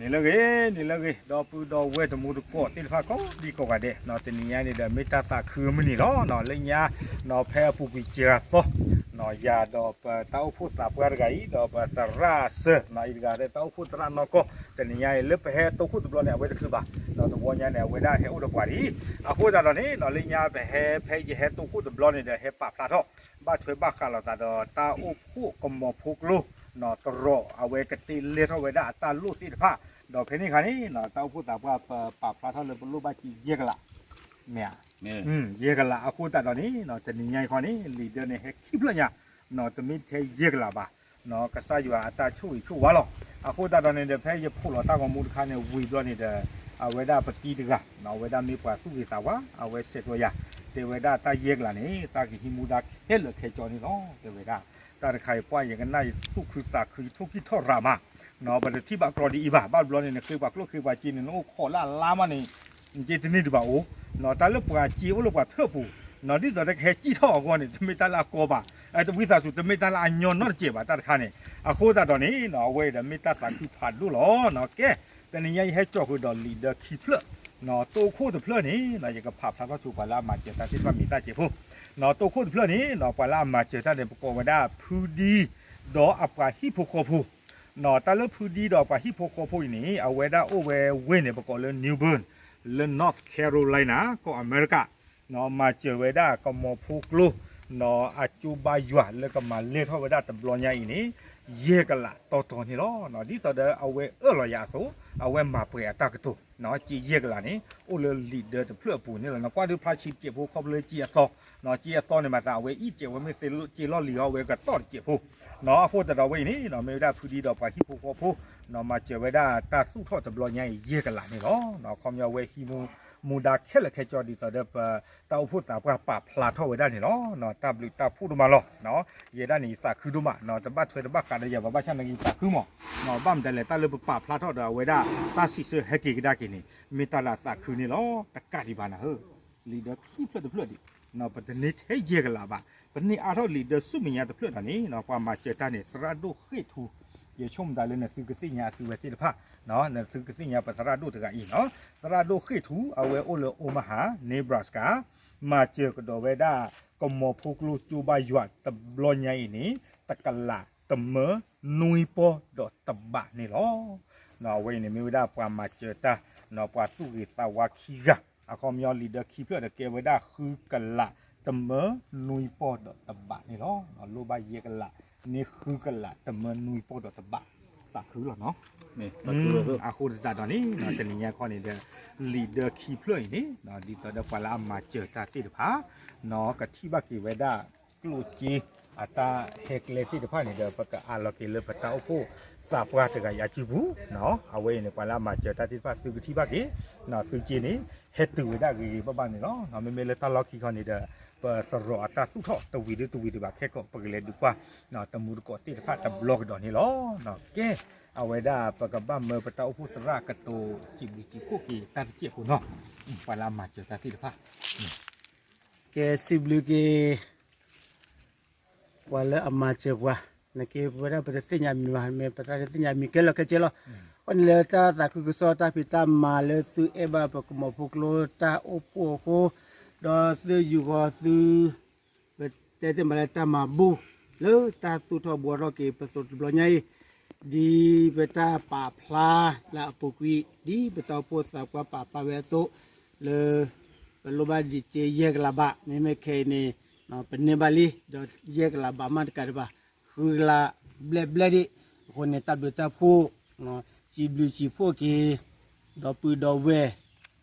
နံၤလၢအဂ့ၤ, နံၤလၢအဂ့ၤ, ဒီပုၢ်ဒီဝဲၢ်တံၤသကိးသ့ၣ်တဖၣ်ကိးဒံကိးဂၤဒဲး, တနံၤညါန့ၣ်ဒီး မ့ၢ်တၢ်သးခုမုၢ်နံၤလီၤ. လၢညါ ဖဲအပူၤကွံာ်စှၤသီ, ယၤဒီးပတၢ်အိၣ်ဖှိၣ်သးပှၢ်တဂၤအံၤ ဒီးပသရၣ်စၢၤ အံၤတဂၤဒီးတၢ်အိၣ်ဖှိၣ်သရၣ်နီၢ်ကီၢ်, တနံၤညါအံၤ လၢပဟဲတိခိၣ်တဘျီန့ၣ် အဝဲတချုးဘၣ်, ဒီးတဝီညါန့ၣ် အဝဲဒၣ်ဟဲအိၣ်ဒီးပှၤဒ်အံၤ, အဃိသတးဒီးန့ၣ် လၢညါပဟဲဖဲယဟဲတိခိၣ်တဘျီန့ၣ်ဒီး ဟဲပာ်ဖျါထီၣ် ဘၣ်ထွဲဘၣ်ဃးလိာ်သးဒီးတၢ်အိၣ်ဖှိၣ်ကမီၤဖိကျိ တရီးအဝဲကတ့လၢထီၣ်ဝဲဒၣ်အတၢ်လိၣ်သ့ၣ်တဖၣ်, ဒီးဖဲန့ၣ်အခါန့ၣ် တၢ်အိၣ်ဖှိၣ်သးပှၢ်ပပာ်ဖျါထီၣ်လၢပလိၣ်ဘၣ်စ့ယဲၢ်ကလး, မ့ၢ်ဧါ, ယဲၢ်ကလးအဃိသတးဒီးန့ၣ် တနံၤညါအံၤခီန့ၣ် လံာ်ဒၢန့ၣ်ဟဲခံဖျၢၣ်ညါ, တမ့ၢ်ထဲယဲၢ်ကလးဘၣ်, ကစၢ်ယွၤအတၢ်ဆိၣ်ဂ့ၤဆိၣ်ဝါလီၤ. အဃိသတးဒီးန့ၣ်ဒီး ဖဲယဖိးလီၤတၢ်ဂီၤမူတခါန့ၣ် ဝံၤဘျီန့ၣ်ဒီး အဝဲဒၣ်ပတံၤတဂၤ, အဝဲဒၣ်မ့ၢ်ပှၤသူၣ်ဂ့ၤသးဝါ, အဝဲဆဲးကျိးယၤ, တဲဝဲဒၣ်တၢ်ယဲၢ်ကလးန့ၣ် တၢ်ကဟံးမူဒါခဲလၢာ်ခဲဆ့န့ၣ်လီၤ, တဲဝဲဒၣ်, တၢ်တခါအံၤပှၢ်ယကနၣ်ယသူၣ်ခုသးခု ယထိၣ်ကံၢ်ထီၣ်ရၤမး, ပတထံၣ်ဘၣ်ကြီဒ်အံၤဘၣ်, ဘၣ်ဘျီန့ၣ် နဃ့ပှၤကျိၣ်ဃ့ပှၤစ့န့ၣ် နအိၣ်ခိးလၢအလါမးန့ၣ် က့တန့ၢ်ဒံးဘၣ်အိၣ်, တၢ်လၢပှၤစ့အိၣ်လၢပှၤထၢၣ်ပူၤ, ဒ်သိးတကဟဲစံၣ်ထီၣ်အဂီၢ်န့ၣ် တမ့ၢ်တၢ်လၢအကီဘၣ်, တဝံသးစူၤ တမ့ၢ်တၢ်လၢအညီနီတစဲးဘၣ် တၢ်တခါန့ၣ်, အဃိသတးဒီးန့ၣ် အဝဲအံၤဒီးမ့ၢ်တၢ်သးခုဖးဒိၣ်လီၤ. ကဲ, တနံၤညါယဟဲကၠီဃုာ်ဒီးလံာ်ဒၢခံဖျၢၣ်, တိခိၣ်တဖျၢၣ်န့ၣ် ယကဖးဖျါထီၣ်ဆိပှၤလၢအမၤစၢၤတၢ်သ့ၣ်တဖၣ်မ့ၢ်တၢ်စဲးဖိ, တိခိၣ်တဖျၢၣ်န့ၣ် ပှၤလၢအမၤစၢၤတၢ်န့ၣ် ပကိးဝဲဒၣ်ဖုဒံ ဒီးအပှၤဟံၣ်ဖိဃီဖိ တၢ်လၢဖုဒံဒီးပှၤဟံၣ်ဖိဃီဖိအံၤန့ၣ် အဝဲဒၣ်အိၣ်ဝဲဝ့ၢ်န့ၣ် ပကိးလၢ New Bern လၢ North Carolina ကီၢ်အမဲရကၤ, မၤစၢၤဝဲဒၣ်ကမီၤဖိကျိ အကၠိဘါယွၤလၢကမၤလဲၢ်ထီၣ်ဝဲဒၣ်တဘျီညါအံၤန့ၣ် ယဲၢ်ကလးတီတီန့ၣ်လီၤ. ဒ်သိးဒီးအဝဲအၢၣ်လီၤယၤအသိး အဝဲမၤပှဲၤအတၢ်ကတိၤ, စ့ယဲၢ်ကလးန့ၣ် အိၣ်လၢလံာ်ဒၢတဖျၢၣ်အပူၤန့ၣ်လီၤ. နကွၢ်ဒုးဖျါဆံးတစဲးဖိ ခီဖျိလၢစ့အသီ, စ့အသီန့ၣ်မၤသး အဝဲအံၣ်စဲးဝဲမ့ၢ်သ့စ့လီၢ်လံၤအီၤ အဝဲကတီၢ်တစဲးဖိ, အဃိသတးဒီးဝဲအံၤန့ၣ် မ့ၢ်ဝဲဒၣ်ဖုဒံဒီးပှၤဟံၣ်ဖိဃီဖိ မၤစၢၤဝဲဒၣ်တၢ်သူၣ်ထီၣ်တဘျီညါအံၤ ယဲၢ်ကလးန့ၣ်လီၤ. ခီပညီအဝဲဟံးမူဒါခဲလၢာ်ခဲဆ့ဒ်သိးဒီးပတၢ်အိၣ်ဖှိၣ်သးပှၢ်ပာ်ဖျါထီၣ်ဝဲဒၣ်န့ၣ်လီၤ. တၢ်ဘျုးတၢ်ဖှိၣ်ဒိၣ်မးလီၤ. ယဲဒၣ်န့ၣ်ယသးခုဒိၣ်မး, တဘၣ်ထွဲတဘၣ်ဃးဒီးယၤဘၣ် ဘၣ်ဆၣ်နာ်က့ယသးခုမး, ဘၣ်မတၤလဲၣ် တၢ်လၢပပာ်ဖျါထီၣ်ဒီးအဝဲဒၣ်တၢ်စံးဆၢဟဲက့ၤကဒါက့ၤန့ၣ် မ့ၢ်တၢ်လၢအသးခုန့ၣ်လီၤ. တကးဒံးဘၣ်နၤဧၢ, လံာ်ဒၢခံဖျၢၣ်တဖျၢၣ်ဒံး, ပတန့ၢ်ထဲယဲၢ်ကလးဘၣ်, ပန့ၢ်အါထီၣ်လံာ်ဒၢဆူမဲာ်ညါတဖျၢၣ်ဒီးန့ၣ် ပှၤမၤစၢၤတၢ်န့ၣ် သရၣ်ဒိၣ်ဃ့ၢ်ထူ, ယဆိကမိၣ်သးလၢနသုကသ့ၣ်ညါအသုဝဲသ့ၣ်တဖၣ်, နသုကသ့ၣ်ညါပသရၣ်ဒိၣ်တဂၤအံၤနီၤ, သရၣ်ဒိၣ်ဃ့ၢ်ထူ အဝဲအိၣ်လၢ Omaha, Nebraska, မၤစၢၤကဒီးဝဲဒၣ် ကမီၤဖိကျိကၠိဘါယွၤတဘျီညါအံၤန့ၣ် တကလးတမၢနွံပီၢ်ဒီးတဘးန့ၣ်လီၤ. အဝဲအံၤန့ၣ်မ့ၢ်ဝဲဒၣ်ပှၤမၤစၢၤတၢ်, ပှၤသူၣ်ဂ့ၤသးဝါခံဂၤ, အခီပညီလံာ်ဒၢခံဖျၢၣ်ဒီးကဲဝဲဒၣ်ဃုကလးတမၢနွံပီၢ်ဒီးတဘးန့ၣ်လီၤ. လိၣ်ဘၣ်ယဲၢ်ကလးန့ၣ် ဃုကလးတမၢနွံပီၢ်ဒီးတဘး, သးခုလီၤနီၤ. အဃိသတးဒီးန့ၣ် တနံၤညါခီန့ၣ်ဒီး လံာ်ဒၢခံဖျၢၣ်အံၤန့ၣ် ဒ်သိးဒီးပှၤလၢအမၤစၢၤတၢ်သ့ၣ်တဖၣ် ကထံၣ်ဘၣ်က့ၤဝဲဒၣ်ကျိၣ်စ့အတၢ်ဟဲကျဲသ့ၣ်တဖၣ်န့ၣ်ဒီး ပကအးလီၤက့ၤလၢပတၢ်အိၣ်ဖှိၣ်သးပှၢ်တဂၤအံၤအစုပူၤ, အဝဲအံၤန့ၣ် ပှၤလၢအမၤစၢၤတၢ်သ့ၣ်တဖၣ်သုကထံၣ်ဘၣ်က့ၤ, သုစ့န့ၣ် ဟဲတုၤဝဲဒၣ်ဂ့ၤဂ့ၤဘၣ်ဘၣ်န့ၣ်လီၤ. မ့မ့ၢ်လၢတၢ်လီၢ်ခံခီန့ၣ်ဒီး ပသရိာ်အတၢ်သူၣ်ထီၣ်တဝံၤဒုတဝံၤဒံးဘၣ်ခဲကိး ပကလဲၤဒုးကွၢ် တမူတကိးသ့ၣ်တဖၣ်တဘျီကဒီးန့ၣ်လီၤ. ကဲ, အဝဲဒၣ်ပကဘၣ်မၢပတၢ်အိၣ်ဖှိၣ်သရၣ်ကတိၤစံးဘျုးစံးဖှိၣ်က့ၤတၢ်တစဲးဖိနီၤ, ပှၤလၢအမၤစၢၤတၢ်သ့ၣ်တဖၣ် ကဲစံးဘျုးက့ၤ ပှၤလၢအမၤစၢၤပှၤ, နက့ၤပဝဲဒၣ်ပတသ့ၣ်ညါမံၤဘၣ်, မ့ၢ်ပသရၣ်တသ့ၣ်ညါမံၤကဲလီၤခဲဆ့လီၤ. အဃိန့ၣ်လၢတၢ်သးခုကစီၣ်တၢ်ဖံးတၢ်မၤလၢသုအဲၣ်ဘၣ်ပကမီၤဖိကျိတၢ်အိၣ်ဖှိၣ်အဃိ, ဒီးသုယူာ်ဃီၤသု ပတဲတ့ၢ်မးလၢတၢ်မၤဘူၣ် လၢတၢ်သူၣ်ထီၣ်ဘှီထီၣ်က့ၤပသရိာ်တဘျီညါအံၤ, ဒ်ပတၢ်ပာ်ဖျါလၢအပူၤကွံာ် ဒ်ပတၢ်အိၣ်ဖှိၣ်သးပှၢ်ပာ်ဖျါဝဲအသိး, လၢ ပလိၣ်ဘၣ်ဒံးစ့ယဲၢ်ကလးဘး, မ့မ့ၢ်ခဲအံၤန့ၣ် ပန့ၢ်ဘၣ်လံ, ဒီးယဲၢ်ကလးဘးမးတကးဒံးဘၣ်, ဃုကလးဘျဲၣ်ဘျဲၣ်ဒံး, အဃိန့ၣ် တၢ်ဘျုးတၢ်ဖှိၣ် စံးဘျုးစံးဖှိၣ်က့ၤ ဒီပုၢ်ဒီဝဲၢ်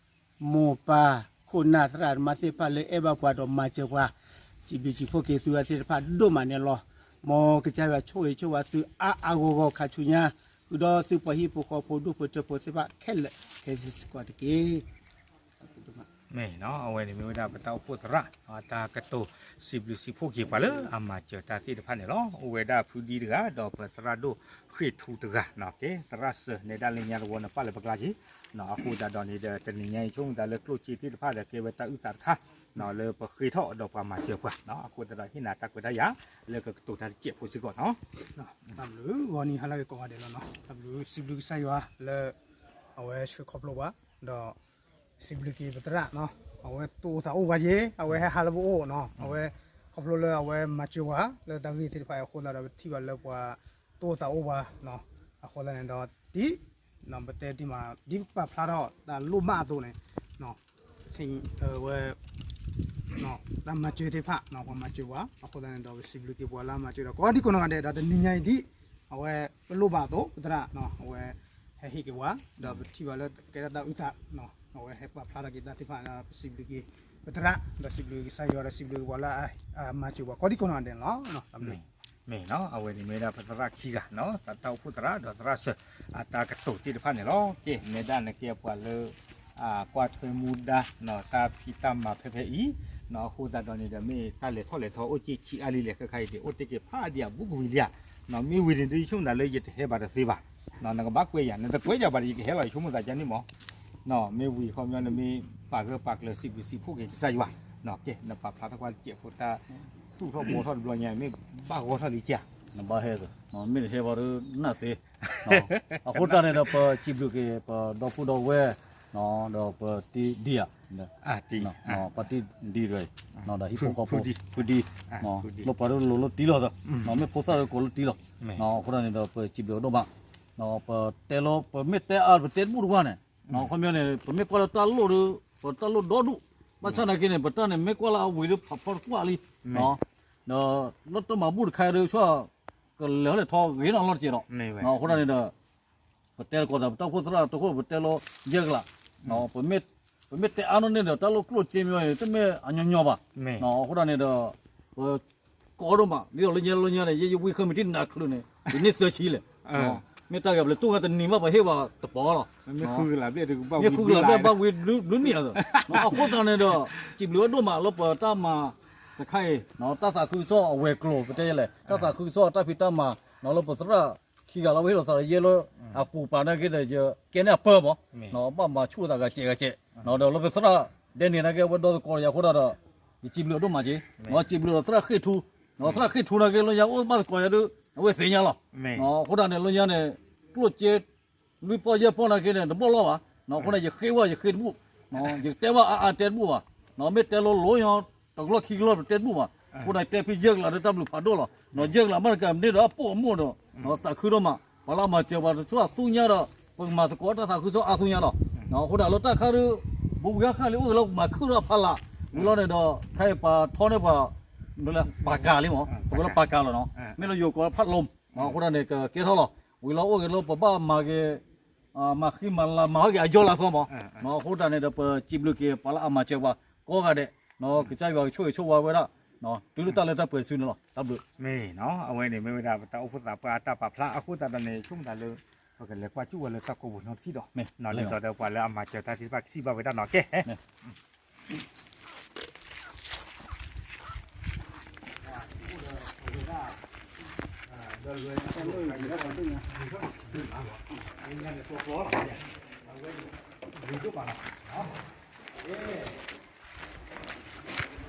မိၢ်ပၢ် ခိၣ်နၢ်သရၣ်သမါသ့ၣ်တဖၣ်လၢအဲၣ်ဘၣ်ပှၤဒီးမၤစၢၤပှၤ, စံးဘျုးစံးဖှိၣ်က့ၤသုဝဲသ့ၣ်တဖၣ်ဒိၣ်မးန့ၣ်လီၤ. မ်ကစၢ်ယွၤဆိၣ်ဂ့ၤဆိၣ်ဝါသုအါအါဂီၢ်ဂီၢ်ခါဆူညါ, ဃုာ်ဒီးသုပှၤဟံၣ်ဖိဃီဖိဒိၣ်ဖိထၢဖိသ့ၣ်တဖၣ်ခဲလၢာ်ခဲဆ့စ့ၢ်ကီးတက့ၢ်. မ့ၢ်နီၤ, အဝဲန့ၣ်မ့ၢ်ဝဲဒၣ်ပတၢ်အိၣ်ဖှိၣ်သရၣ် အတၢ်ကတိၤစံးဘျုးစံးဖှိၣ်က့ၤပှၤလၢအမၤစၢၤတၢ်သ့ၣ်တဖၣ်န့ၣ်လီၤ. အိၣ်ဝဲဒၣ်ဖုဒံတဂၤ ဒီးပသရၣ်ဒိၣ်ဃ့ၢ်ထူတဂၤ, ကဲသရၣ်စၢၤနဲဒၣ်လၢညါတဝီနပာ်လၢပကျါက့ၤ, အဃိသတးဒီးန့ၣ်ဒီး တနံၤညါအံၤဆိကမိၣ်သးလၢကျိၣ်စ့သ့ၣ်တဖၣ်ဒီး ကဲဝဲတၢ်အုၣ်သးတခါ လၢပဃ့ထီၣ်ဒီးပှၤမၤစၢၤပှၤ, အဃိသတးဒီးဟ့ၣ်နၤတၢ်ခွဲးတၢ်ယာ် လၢကကတိၤတၢ်တစဲးဖိစ့ၢ်ကီးနီၤ. တၢ်ဘျုးဂီၤနံၤဟါလၢအဂ့ၤကိးဂၤဒဲးလီၤနီၤ, တၢ်ဘျုးစံးဘျုးကစၢ်ယွၤလၢ အဝဲဆှၢခီဖျိပှၤ ဒီး စံးဘျုးက့ၤပသရၣ်နီၤ, အဝဲသူၣ်အိၣ်သးအိၣ်ပှၤယ့ၤ အဝဲဟဲဟးလၢပအိၣ်နီၤ, အဝဲ ခီဖျိလၢအဝဲမၤစၢၤပှၤ လၢတၢ်ဂ့ၢ်သ့ၣ်တဖၣ်အံၤအဃိသတးဒီး ပထံၣ်ဘၣ်လၢပှၤသူၣ်အိၣ်သးအိၣ်ပှၤနီၤ, အဃိသတးန့ၣ်ဒီး ဒ် ပတဲတ့ၢ်မး ဒ်ပာ်ဖျါထီၣ်တၢ်လိၣ်ဘၣ်အသိးန့ၣ် ဝဲ တၢ်မၤစၢၤသ့ၣ်တဖၣ် ပှၤမၤစၢၤပှၤ အဃိသတးန့ၣ်ဒီး ပစံးဘျုးက့ၤပှၤလၢအမၤစၢၤဒီး ကိးဒံကိးနီၢ်ဂၤဒဲး ဒီးတနံၤညါအံၤဒ် အဝဲပလိၣ်ဘၣ်အသိး ပသရၣ် အဝဲ ဟဲဟ့ၣ်က့ၤပှၤ ဒီးပထံၣ်ဘၣ်လၢကဲထီၣ်တၢ်အုၣ်သး အဝဲဟဲပာ်ဖျါထီၣ်က့ၤတၢ်သ့ၣ်တဖၣ် ပစံးဘျုးက့ၤ ပသရၣ် ဒီးစံးဘျုးက့ၤကစၢ်ယွၤ ဒီးစံးဘျုးက့ၤပှၤလၢအမၤစၢၤပှၤ ကိးဒံကိးနီၢ်ဂၤဒဲးန့ၣ်လီၤ. မ့ၢ်နီၤ အဝဲန့ၣ်မ့ၢ်ဝဲဒၣ်ပသရၣ်ခံဂၤနီၤ, တၢ်အိၣ်ဖှိၣ်သရၣ် ဒီးသရၣ်စၢၤ အတၢ်ကတိၤသ့ၣ်တဖၣ်န့ၣ်လီၤ. ကဲ မ့ၢ်ဒၣ်နကဲပှၤလၢ ကွၢ်ထွဲမူဒါ တၢ်ဖံးတၢ်မၤဖဲဖဲအံၤ အဃိသတးဒီးန့ၣ်ဒီး မ့ၢ်တၢ်လဲၤထီၣ်လဲၤထီအိၣ်က့ၢ်ဆံးအါလံလဲၣ် ခဲခါအံၤဒ် အိၣ်တ့ၢ်က့ၤဖးဒံးအဘူးကဝံၤလံဧါ, မ့ၢ်ဝံၤန့ၣ်ဒ်ယဆိကမိၣ်သးလၢယတဟဲဘၣ်တသ့ဘၣ်, နကဘၣ်ကွဲးယၤ နတကွဲးယၤဘၣ်ဒီး ယကဟဲလီၤ ယဆိကမိၣ်သးကန့ၣ်မး မ့ၢ်ဝံၤခီပညီန့ၣ် မ့ၢ်ပာ်ဂၢၢ်ပာ်ကျၢၤစံးဘျုးစံးဖှိၣ်က့ၤကစၢ်ယွၤ, ကဲ နပာ်ဖျါထီၣ်ကွၢ်တစဲးဖိတၢ် သူၣ်ထီၣ်ဘှီထီၣ်တဘျီညါ မ့ၢ်ဘၣ်ဂီၢ်ထီၣ်လံကဲ နဘၣ်ဟဲ မ့ၢ်နဟဲဘၣ်ဒီးနၢ်သ့, အဃိတၢ်န့ၣ်ဒီး ပစံးဘျုးက့ၤ ပဒီပုၢ်ဒီဝဲၢ် ဒီးပတံၤဒံဧါ, ပတံၤဒံတဂၤအံၤ ဒီးဟံၣ်ဖိဃီဖိ ဖုဒံ, လၢပှၤဒၣ်လိၤလိၤတံၢ်လီၤသၢ, မ့ၢ်ဖိသၣ်ဒၣ်ကိးလၢတံၢ်လီၤ, အဃိတၢ်န့ၣ်ဒီး ပစံးဘျုးအဒိၣ်မး, ပတဲလီၤ ပမ့ၢ်တဲအါ ပတဲတဘူၣ်တဝါန့ၣ်, ခီပညီန့ၣ် ပမ့ၢ်ကွၢ်လၢတၢ်လိၣ်ဒီး ပတၢ်လိၣ်ဒီဒူၣ်, ဘၣ်ဆၣ်နာ်က့န့ၣ် ပတၢ်န့ၣ် မ့ၢ်ကွၢ်လၢအဝံၤဒီးဖးဖီတကွၢ်လံ, ဒီးလၢတၢ်မၤဘူၣ်တခါဒီး ကလဲၤထီၣ်လဲၤထီဂ့ၤနီၢ်လီၢ်တက့ၢ်ဒီး, အဃိတၢ်န့ၣ်ဒီး ပတဲတကိးဒီး ပတၢ်အိၣ်ဖှိၣ်သရၣ်တခိၣ် ပတဲလီၤယဲၢ်ကလး, ပမ့ၢ်တဲအါနီၢ်န့ၣ်ဒီး တၢ်လိၣ်ကျိၣ်စ့မ့ၢ် တမ့ၢ်အညီညီဘၣ်, အဃိတၢ်န့ၣ်ဒီး ပ ကီဒိၣ်မး ဒ်သိးလၢညါလၢညါန့ၣ် ယဲယဝံဃၢမံၤတံၢ်နးချုးန့ၣ် ယန့ၢ်သၢဆံလဲၣ်, မ့ၢ်တၢ်ဂၤပလဲၤတူၢ်ဝဲတနံၤမး ပဟ့ၣ်ဘၣ်တပီၤလီၤ, မ့ၢ်ဃုကလးဘျဲၣ်ဘၣ်ဝံၤဘျုးနံၣ်အသိး, အဃိသတးန့ၣ်ဒီး စံးဘျုးအဒိၣ်မးလၢပတၢ်မၤတခါအံၤ, တၢ်သးခုကစီၣ်အဝဲၤကျိၤ ပတဲယဲလဲၣ် တၢ်သးခုကစီၣ်တၢ်ဖံးတၢ်မၤ လၢပသရၣ်ခံဂၤလၢဝဲဟ့ၣ်လီၤသးဒီးယဲလၢ အပူၤပာ်နာ်က့ဒီး ယကဲန့ၢ်အပၢၢ်မး, ဘၣ်မၤဆူၣ်သးဂၤစဲးဂၤစဲး, ဒီးလၢပသရၣ်ဒဲန့ၣ်နာ်က့ အဝဲဒီသကိးယၤအဃိသတးဒီး ယစံးဘျုးအဒိၣ်မးက့, စံးဘျုးဒီးသရၣ်ဃ့ၢ်ထူ, သရၣ်ဃ့ၢ်ထူနာ်က့ လၢညါအိၣ်ဘၣ်သကိးယၤဒီး အဝဲသ့ၣ်ညါလီၤ, အဃိသတးန့ၣ် လၢညါန့ၣ် ကျိၣ်စ့ လွံၢ်ပီၢ်ယဲၢ်ပီၢ်နာ်က့န့ၣ် တဘီၣ်လီၢ်ဘၣ်, အဃိန့ၣ် ယဃ့ဝဲယဃ့တဘူၣ်, ယကတဲဘၣ်အါအါတဲတဘူၣ်ဘၣ်, မ့ၢ်တဲလိၤလိၤညီ တကလီၢ်ခံကလီၢ်ပတဲတဘူၣ်ဘၣ်, အဃိန့ၣ် တဲဖဲယဲၢ်ကလးဒီးတၢ်ဘျုးဖးဒိၣ်လီၤ, ယဲၢ်ကလးမ့ၢ်တကးမ့ၢ်ဒီးအပိာ်အမိၢ်ဒီး သးခုဒိၣ်မး, ပှၤလၢအမၤစၢၤပှၤတဖၣ်အသူၣ်ညါဒီး ပကမၤသကိးတၢ်သးခုကစီၣ်အါသူၣ်ညါလီၤ, အဃိန့ၣ် လၢတၢ်ခါဒီး ဘူးဝံၤဟါခါလံ အိၣ်ဂ့ၤလၢပမၤခုၣ်ဒီးအဖီလာ်, ဝံၤလီၤန့ၣ်ဒီး ခဲအံၤပှၤထီန့ၢ်ပှၤ ပှၤကၤလံမး, ပကလၢပှၤကၤလီၤနီၤ, မ့ၢ်လၢယိၤကိးဖးလိၤ, အဃိန့ၣ် ကကဲထီၣ်လီၤ, ဝံၤလီၤအိၣ်ဂ့ၤလၢပဘၣ်မၤက့ၤ မၤဃံမၤလၤမၤဟီၣ်က့ၤအယီၢ်လၢအသီမး, အဃိတၢ်န့ၣ်ဒီး ပစံးဘျုးက့ၤပှၤလၢအမၤစၢၤပှၤကိးဂၤဒဲး, ကစၢ်ယွၤကဆိၣ်ဂ့ၤဆိၣ်ဝါဝဲဒၣ်, တုၤလၢတၢ်လၢတၢ်ပှဲၤစုန့ၣ်လီၤ, တၢ်ဘျုး. မ့ၢ်နီၤ, အဝဲန့ၣ်မ့ၢ်ဝဲဒၣ်ပတၢ်အိၣ်ဖှိၣ်သးပှၢ်အတၢ်ပာ်ဖျါအဃိသတးဒီးန့ၣ် ဆိကမိၣ်သးလၢ ပကလဲၤကွၢ်ကၠူၣ်ဝဲလၢတၢ်ကိးပူၤနီတထံၣ်ဒီး, ဒ်သိးဒီးပှၤလၢအမၤစၢၤတၢ်သ့ၣ်တဖၣ်ကထံၣ်ဘၣ်ဝဲဒၣ်နီၤ, ကဲ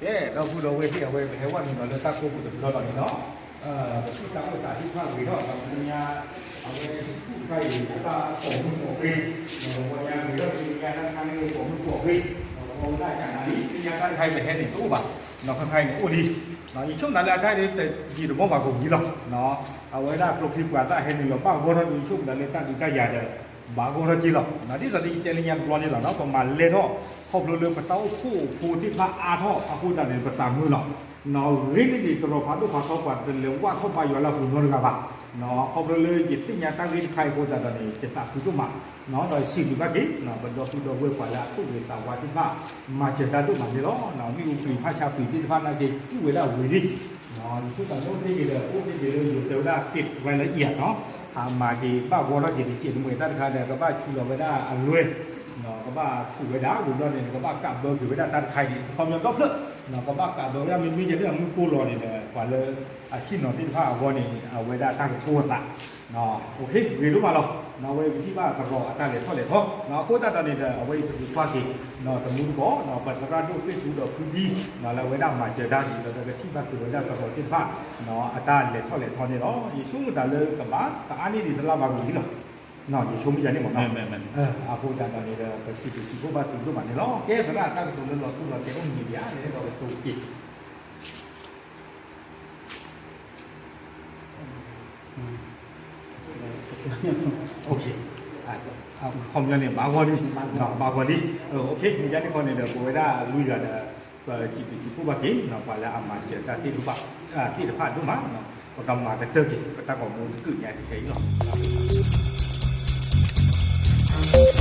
ကဲ ဒီပုၢ်ဒီဝဲၢ်သ့ၣ် အဝဲပဟဲဝဲနုာ်လီၤလၢတၢ်ကိးပူၤတဘျီလီၤန့ၣ်လီၤ, ပထံၣ်တၢ်အိၣ်သးသ့ၣ်တဖၣ်ဂ့ၤထီၣ် ဒီးလၢညါ အဝဲဟံၣ်ခူၣ်တခါအံၤ တၢ်ပိာ်မုၣ်ပိာ်ခွါ, ဒီးပှၤညါဂ့ၤထီၣ်လၢညါတၢ်တခါန့ၣ် ပိာ်မုၣ်ပိာ်ခွါ, ဒီးပှၤဝဲဒၣ်ကနၤလံ လၢညါတၢ်တခါအံၤပဟဲန့ၣ်တအိၣ်ဘၣ်, ဒီးခါခါအံၤန့ၣ်အိၣ်လံ, ယဆိကမိၣ်သးလၢအတၢ်ဒ်တယံာ်တမီၢ်ဘၣ်ကဝံၤလီၤ, အဝဲဒၣ်ကျိချံပှၤသၣ်ဟဲနုာ်လီၤဘၣ်ဂီၢ်ထီၣ်ဒီး ယဆိကမိၣ်သးလၢတၢ်ဒုးတၢ်ယၤဒီး ဘၣ်ဂီၢ်ထီၣ်က့လီၤ, ဒ်သိးဒီးယတဲလၢညါတဘျီန့ၣ်လီၤ, ပမၤလဲၢ်ထီၣ် ခီဖျိလၢပတၢ်အိၣ်ဖှိၣ်ဖိသ့ၣ်တဖၣ်အါထီၣ်အဃိသတးန့ၣ် ပသးမုာ်လီၤ, ဂ့ၤန့ၢ်ဒံးတရီးဖးဒိၣ်ဖးထီ ပှၤတလဲၤဝၣ်ထီၣ်ဘါယွၤလၢအပူၤနီတဂၤဘၣ်, ခီဖျိလၢယသ့ၣ်ညါတၢ်ဂ့ၢ်တခါအံၤအဃိသတးဒီးန့ၣ် ယသးခုဒိၣ်မး, ဒီးစံးဘျုးဘၣ်က့ၤ ပဒီပုၢ်ဒီဝဲၢ်ပှၤလၢအသူၣ်ဂ့ၤသးဝါသ့ၣ်တဖၣ် မၤစၢၤတၢ်ဒိၣ်မးန့ၣ်လီၤ, မ့ၣ်အူပျံၤဖးဆါပျံၤသ့ၣ်တဖၣ်နာ်က့ တူၢ်ဝဲဒၣ်ဝံၤလံ ယဆိကမိၣ်သးန့ၣ်အိၣ်တ့ၢ်က့ၤဒီး အိၣ်တ့ၢ်က့ၤလၢယိၤတဲဝဲဒၣ် က့းဝဲလၢအံၤဧါနီၤ, ဟးမၤက့ၤဘၣ်ဂီၢ်ထီၣ်က့ၤတက့ၢ်တမှဲၤတၢ်တခါဒီး ကဘၣ်ဆူလီၤဝဲဒၣ်အလွဲၢ်, ကဘၣ်ထူးဝဲဒၣ်ဝံၤဘျီန့ၣ် ကဘၣ်ကးဘၢက့ၤဝဲဒၣ်တၢ်တခါအံၤန့ၣ် ခီပညီဒီဖျၢၣ်, ကဘၣ်ကးဘၢဝဲဒၣ်မ့မ့ၢ်ယဲဒၣ်မုၢ်ကိၢ်လီၤန့ၣ်ဒီး ပှၤလၢအဆ့ၣ်နီၤသ့ၣ်တဖၣ်အဂီၢ်န့ၣ် အဝဲဒၣ်တၢ်ကကိၢ်အသး ဂ့ၤဒိၣ်မးလီၤ, အဝဲပထံၣ်ဘၣ်တရီးအတၢ်လဲၤထီၣ်လဲၤထီ, အဃိသတးဒီးန့ၣ်ဒီး အဝဲအံၤပကကွၢ်က့ၤ တမူတကိး ပသရၣ်ဒိၣ်ဃ့ၢ်ထူဒီးဖုဒံ လၢအဝဲဒၣ်မၤစၢၤတၢ်ဒ်သိးဒီးကထံၣ်ဘၣ်က့ၤဝဲဒၣ်တရီးသ့ၣ်တဖၣ် အတၢ်လဲၤထီၣ်လဲၤထီန့ၣ်လီၤ, ယဆိကမိၣ်သးလၢကဘၣ်တအါန့ၢ်ဒံးတလါဘၣ်ဝံၤလံလီၤ, ယဆိကမိၣ်ယၤန့ၣ်မ့ၢ်နီၤ, အဃိသတးဒီးန့ၣ်ဒီး ပစံးဘျုးစံးဖှိၣ်ဘၣ်သုဒိၣ်မးန့ၣ်လီၤ. ကဲသရၣ် တၢ်ကတိၤလၢလီၤထူလီၤယိာ်အိၣ်မံၤဒံးဧါန့ၣ်ဒီးကတိၤတက့ၢ်. ခီပညီန့ၣ် မၤဂီၤလံ, မၤဂီၤလံ. ယၤန့ၣ်ဃီန့ၣ်ဒီး ပဝဲဒၣ်လွံၢ်ဂၤဒီး ပစံးဘျုးစံးဖှိၣ်ဘၣ်က့ၤ ပှၤလၢအမၤစၢၤတၢ်သ့ၣ်တဖၣ်, သ့ၣ်တဖၣ်ဒိၣ်မး, ပကမၤကတၢၢ်က့ၤ ပတၢ်ဂီၤမူတကုာ်ညါတထဲအံၤလီၤ.